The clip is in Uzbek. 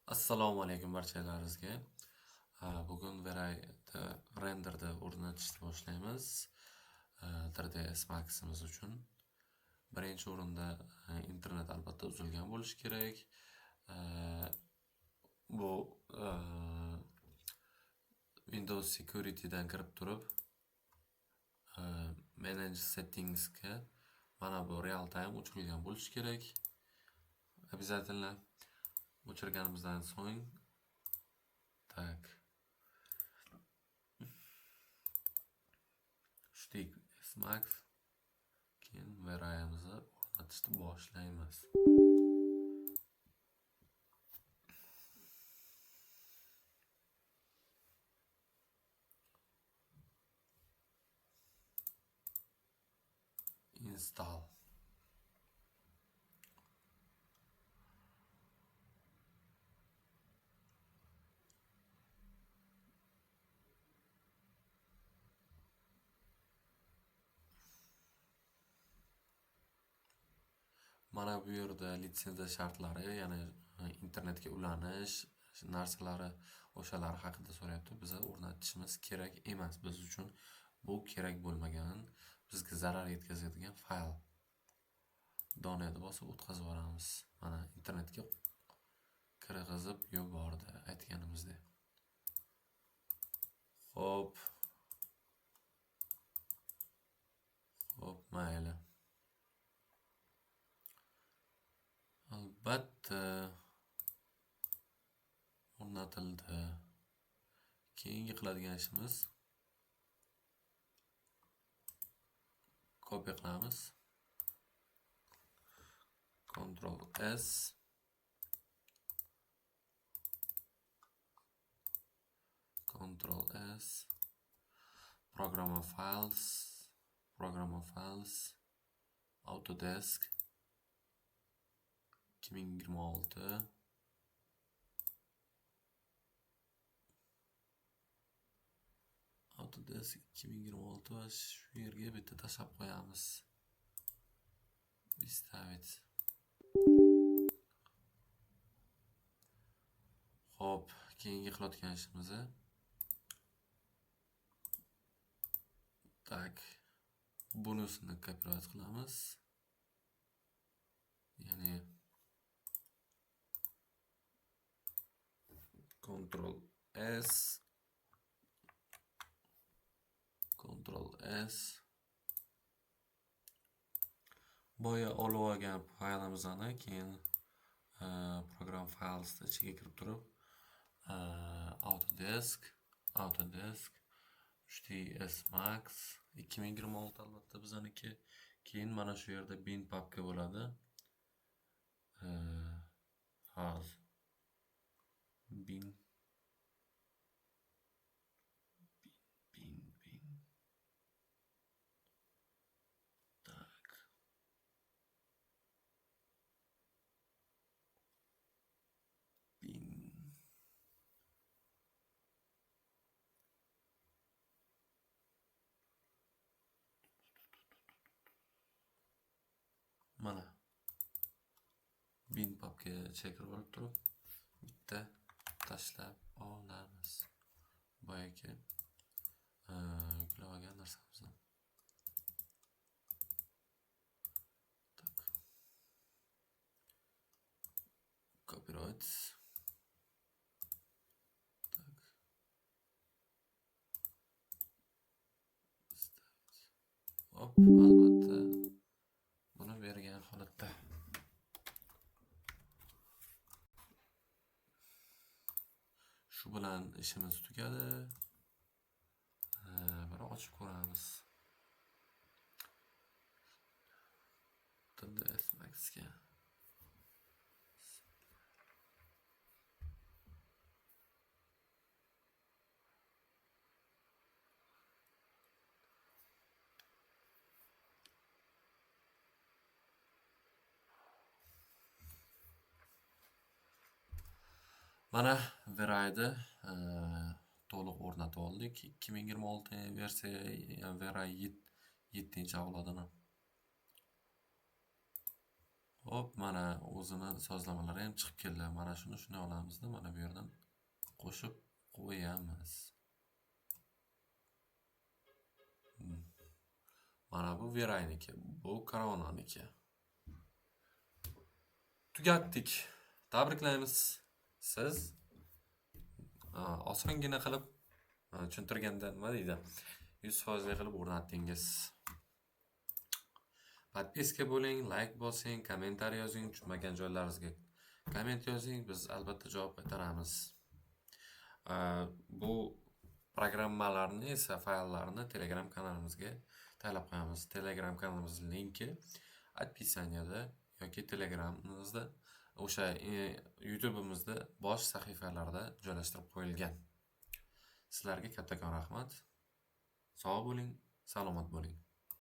Assalomu alaykum barchalaringizga. Bugun V-Rayda renderda o'rnatishni boshlaymiz. 3ds Max'imiz uchun. Birinchi o'rinda internet albatta uzilgan bo'lishi kerak. Bu Windows Security'dan kirib turib, Manage Settings'ga mana bu real time o'chirilgan bo'lishi kerak. Обязательно o'chirganimizdan so'ng так 3ds Max, keyin V-Ray'imizni o'rnatishni boshlaymiz. Install. Mana bu yerda litsenziya shartlari, ya'ni internetga ulanish narsalari, o'shalar haqida so'rayapti. Biz o'rnatishimiz kerak emas. Biz uchun bu kerak bo'lmagan, bizga zarar yetkazadigan fayl. Doniyani bosib o'tkazib yuboramiz. Mana internetga kirgizib yubordi aytganimizdek. Xo'p. Xo'p, mayli. Albatta o'rnatildi. Keyingi qiladigan ishimiz kopiya qilamiz. Ctrl S. Ctrl S. Programma Files, Programma Files, Autodesk 2026. Autodesk 2026 va shu yerga bitta tashlab qo'yamiz. Вставить. Xo'p, keyingi qilayotgan ishimiz так, bunisini kopirovat qilamiz. Ya'ni Ctrl S, Ctrl S. Boya olib olgan faylimizni keyin program files ichiga kirib turib, Autodesk, Autodesk 3ds Max 2026 albatta bizaniki. Keyin mana shu yerda bin papka bo'ladi. Hozir bin bin bin bin так bin mana bin papka ichiga kirib olib turib bitta tashlab olamiz boyagi yuklab olgan narsamizni. Так. Copyright. Так. Вставить. Hop, albatta buni bergan holatda. Shu bilan ishimiz tugadi. Bir ochib ko'ramiz. 3ds Max'ga. Mana V-Rayni to'liq o'rnatib oldik. 2026 versiya V-Ray 7-avlodini. Hop, mana o'zini sozlamalari ham chiqib keldi. Mana shuni shunday olamizda, mana bu yerdan qo'shib qo'yamiz. Mana bu Verayniki, bu Koronaniki. Tugatdik. Tabriklaymiz. Siz osongina qilib tushuntirganda, nima deydi, 100% qilib o'rnatdingiz. Подписка bo'ling, layk bosing, комментарий yozing, tushunmagan joylaringizga komment yozing, biz albatta javob qaytaramiz. Bu programmalarni esa fayllarni Telegram kanalimizga taylab qo'yamiz. Telegram kanalimiz linki описание da yoki Telegramimizda, o'sha YouTube'imizda bosh sahifalarda joylashtirib qo'yilgan. Sizlarga kattakon rahmat. Sog' bo'ling, salomat bo'ling.